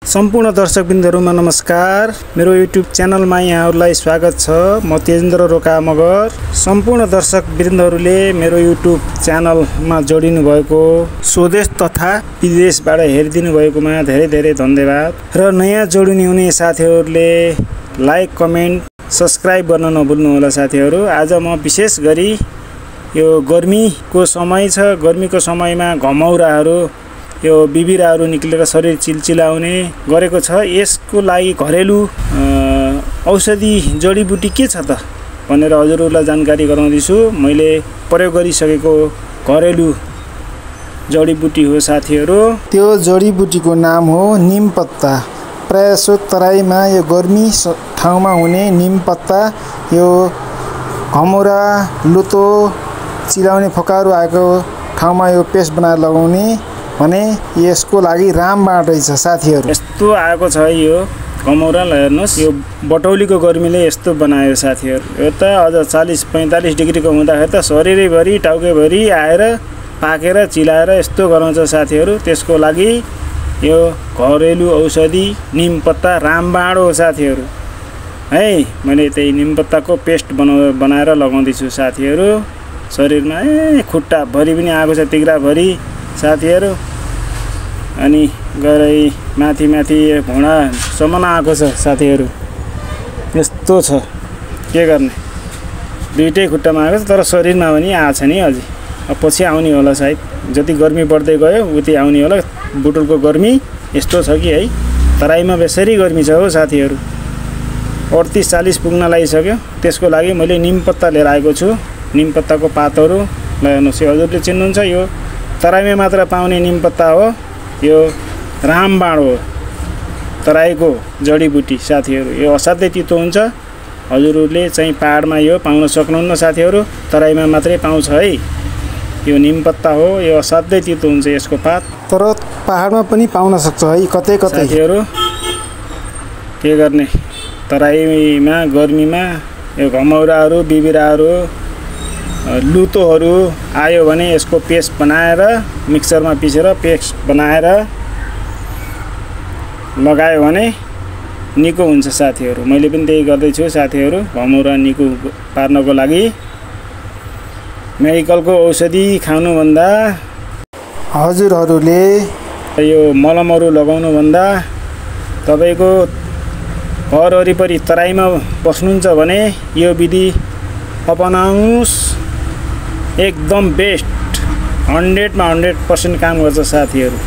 सम्पूर्ण दर्शकबिन्दुहरुमा नमस्कार। मेरो YouTube च्यानलमा यहाँहरुलाई स्वागत छ। म तेजेन्द्र रोका मगर। सम्पूर्ण दर्शकबिन्दुहरुले मेरो YouTube च्यानलमा जोडिनु भएको, स्वदेश तथा विदेशबाट हेरिदिनु भएकोमा धेरै धेरै धन्यवाद। र नयाँ जोडिनु हुने साथीहरुले लाइक, कमेन्ट, सब्स्क्राइब गर्न नभुल्नु होला साथीहरु। आज म विशेष गरी यो गर्मीको समय छ। गर्मीको समयमा घमौराहरु, यो बिबिराहरु निक्लेर शरीर चिलचिलाउने गरेको छ। यसको लागि घरेलु औषधि जडीबुटी के छ त भनेर हजुरहरुलाई जानकारी गराउँदैछु। मैले प्रयोग गरिसकेको घरेलु जडीबुटी हो साथीहरु। त्यो जडीबुटीको नाम हो नीम पत्ता। प्रायसो तराईमा यो गर्मी ठाउँमा हुने नीम पत्ता, यो घमौरा, लुतो, चिलाउने फोकाहरू आएको ठाउँमा यो पेस्ट बनाएर लगाउने भने यसको लागि रामबाण रहेछ साथीहरु। यस्तो आएको छ यो घमौरा। हेर्नुस्, यो बटौलीको गर्मीले यस्तो बनायो साथीहरु। यो त अझ 40-45 डिग्रीको हुँदाखेरि त शरीरैभरि, टाउकेभरि आएर पाकेर चिलाएर यस्तो गराउँछ साथीहरु। त्यसको लागि यो घरेलु औषधि नीम पत्ता रामबाण हो साथीहरु। है, मैले त्यही नीम पत्ताको पेस्ट बनाएर लगाउँदैछु साथीहरु। शरीरमा खुट्टा भरि पनि आएको छ, तिग्रा भरि साथीहरु। अनि गरै माथि घुँडा सम्म आएको छ साथीहरु। यस्तो छ, के गर्ने। दुईटै खुट्टामा आएको छ, तर शरीरमा पनि आछ नि अझै। अब पछि आउने होला सायद। जति गर्मी बढ्दै गयो उति आउने होला। बुटुलको गर्मी यस्तो छ कि है, तराईमा बेसरी गर्मी छ हो साथीहरु। 38-40 पुग्न लागिसक्यो। त्यसको लागि मैले नीम पत्ता लिएर आएको छु। नीम पत्ताको पातहरु हेर्नुस्, हजुरले चिन्नुहुन्छ, यो तराईमा मात्र पाउने नीम पत्ता हो। यो रामबाण हो, तराईको जडीबुटी साथीहरु। यो असाध्यै तितो हुन्छ। हजुरहरुले चाहिँ पहाडमा यो पाउन सक्नुहुन्न साथीहरु, तराईमा मात्रै पाउँछ है। यो नीम पत्ता हो, यो असाध्यै तितो हुन्छ यसको पात। तर पहाडमा पनि पाउन सक्छ है, कतै कतै साथीहरु। के गर्ने, तराईमा गर्मीमा यो घमौराहरु, बिबिराहरु, लुतोहरु आयो भने यसको पेस्ट बनाएर मिक्सरमा पिसेर पेस्ट बनाएर लगायो भने निको हुन्छ साथीहरु। मैले पनि त्यही गर्दैछु साथीहरु। घमौरा निको पार्नको लागि मेडिकलको औषधि खानु भन्दा, हजुरहरुले यो मलमहरु लगाउनु भन्दा तपाईको घर वरिपरि तराईमा बस्नुहुन्छ भने यो विधि अपनाउनुस्। एकदम बेस्ट, 100मा 100% काम गर्छ साथीहरु।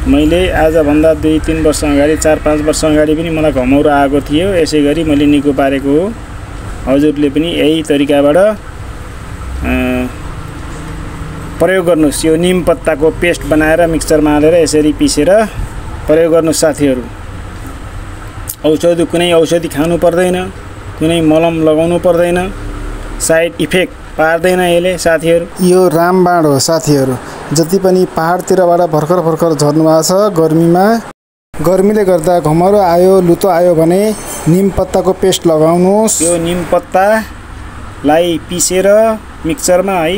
मैले आज भन्दा 2-3 वर्ष अगाडि, 4-5 वर्ष अगाडि पनि मलाई घमौरा आएको थियो। यसैगरी मैले निको पारेको हो। हजुरले पनि यही तरिकाबाट प्रयोग गर्नुस्। यो नीम पत्ताको पेस्ट बनाएर मिक्सरमा हालेर यसरी पिसेर प्रयोग गर्नुस् साथीहरु। कुनै औषधि खानु पर्दैन, कुनै मलम लगाउनु पर्दैन, साइड इफेक्ट पार्दैन यसले साथीहरु। यो रामबाण हो साथीहरु। जति पनि पहाडतिरबाट भर्खर झर्नु भएको छ गर्मीमा, गर्मीले गर्दा घमौरा आयो, लुतो आयो भने नीम पत्ताको पेस्ट लगाउनुस्। यो नीम पत्तालाई पिसेर मिक्सरमा है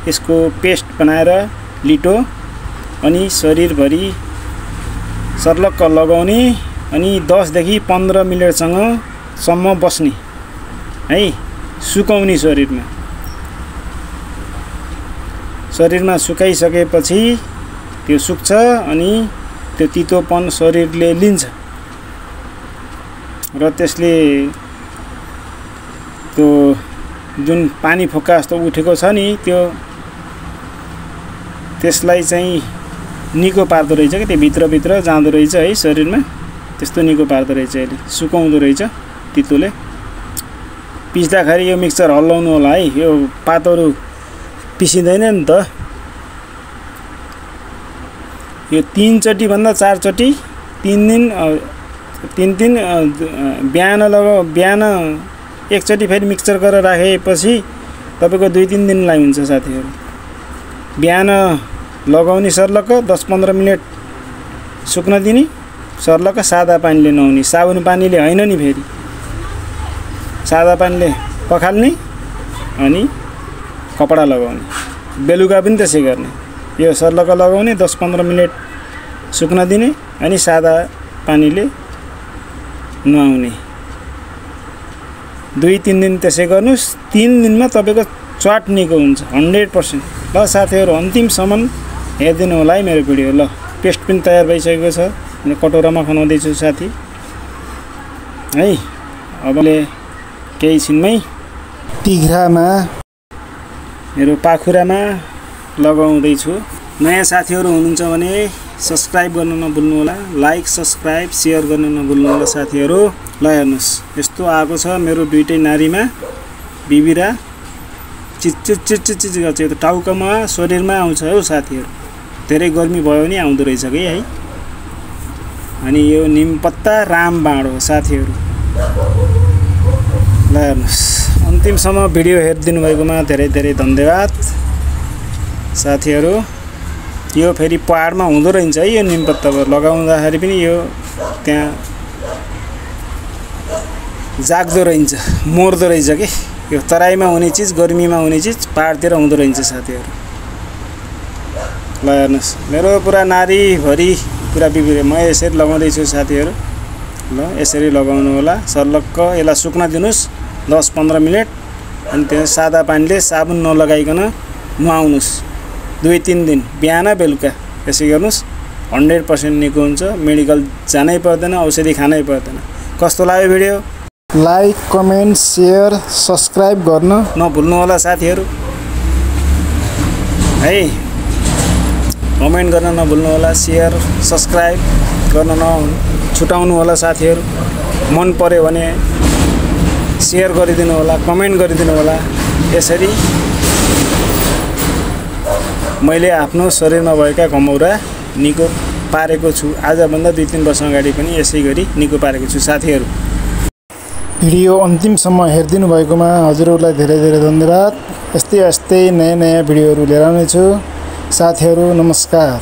यसको पेस्ट बनाएर लिटो अनि शरीरभरि सर्लक्क लगाउने अनि 10 देखि 15 मिनेटसम्म बस्ने है, सुकाउने शरीरमा सुकाइसकेपछि त्यो सुक्छ अनि त्यो तितोपन शरीरले लिन्छ र त्यसले त्यो जुन पानी फोका जस्तो उठेको छ नि, त्यसलाई चाहिँ निको पार्दो रहेछ कि त्यो भित्रभित्र जाँदो रहेछ है शरीरमा। त्यस्तो निको पार्दो रहेछ, यसले सुकाउँदो रहेछ तितोले। पिस्दाखेरि यो मिक्सर हल्लाउनु होला है, यो पातहरु पिसिँदैन नि त। यो 3 चोटी भन्दा 4 चोटी, 3 बिहान एकचोटी फेरि मिक्सर गरेर राखेपछि तपाईको 2-3 दिनलाई हुन्छ साथीहरु। बिहान लगाउने सर्लक्क 10-15 मिनेट सुक्न दिने, सर्लक्क सादा पानीले नुहाउने, साबुन पानीले हैन नि। फेरि सादा पानीले पखाल्ने अनि कपडा लगाउने। बेलुका पनि त्यसै गर्ने। यो सर्लक्क लगाउने, 10-15 मिनेट सुक्न दिने अनि सादा पानीले नुहाउने। 2-3 दिन त्यसै गर्नुस्, 3 दिनमा तपाईको च्वाट निको हुन्छ 100%। ल साथीहरु, अन्तिमसम्म हेर्दिनु होला है मेरो भिडियो। ल पेस्ट पनि तयार भइसकेको छ, म कटोरामा खनाउँदै छु साथी है। अबले केही छिनमै तिघ्रामा मेरो पाखुरामा लगाउँदै छु। नयाँ साथीहरु हुनुहुन्छ भने सब्स्क्राइब गर्न नभुल्नु होला, लाइक सब्स्क्राइब शेयर गर्न नभुल्नु होला साथीहरु। ल हेर्नुस्, यस्तो आएको छ मेरो दुईटै नारीमा बिबिरा चिच गर्छ। यो टाउकोमा शरीरमा आउँछ हो साथीहरु, धेरै गर्मी भयो भने आउँदो रहेछ के है। अनि यो निमपत्ता रामबाण हो साथीहरु। ल हेर्नुस्, अन्तिमसम्म भिडियो हेरिदिनु भएकोमा धेरै धेरै धन्यवाद साथीहरु। यो फेरि पहाडमा हुँदो रहेछ है, यो निमपत्ता लगाउँदाखेरि पनि यो त्यहाँ जाग्दो रहेछ, मर्दो रहेछ के। यो तराईमा हुने चीज, गर्मीमा हुने चीज पहाडतिर हुँदो रहेछ साथीहरु। ल हेर्नुस्, मेरो पुरा नारीभरि पुरा बिबिरे म यसरी लगाउँदै छु साथीहरु। ल यसरी लगाउनु होला, सर्लक्क यसलाई सुक्न दिनुस् 10-15 मिनेट। अनि त्यो सादा पानीले साबुन नलगाइकन नुहाउनुस् 2-3 दिन, बिहान बेलुका यसै गर्नुस्। 100% निको हुन्छ, मेडिकल जानै पर्दैन, औषधि खानै पर्दैन। कस्तो लाग्यो video? Like comment share subscribe गर्न नभुल्नु होला साथीहरु है। कमेन्ट गर्न नभुल्नु होला, शेयर सब्स्क्राइब गर्न नछुटाउनु होला साथीहरु। मन पर्यो भने शेयर गरिदिनु होला, कमेन्ट गरिदिनु होला। यसरी मैले आफ्नो शरीरमा भएका घमौरा निको पारेको छु। आजभन्दा 2-3 वर्ष अगाडि पनि यसै गरी निको पारेको छु साथीहरु। भिडियो अन्तिमसम्म हेरिदिनु भएकोमा हजुरहरूलाई धेरै धेरै धन्यवाद। यस्तै नयाँ भिडियोहरू लिएर आउने छु साथीहरु। नमस्कार।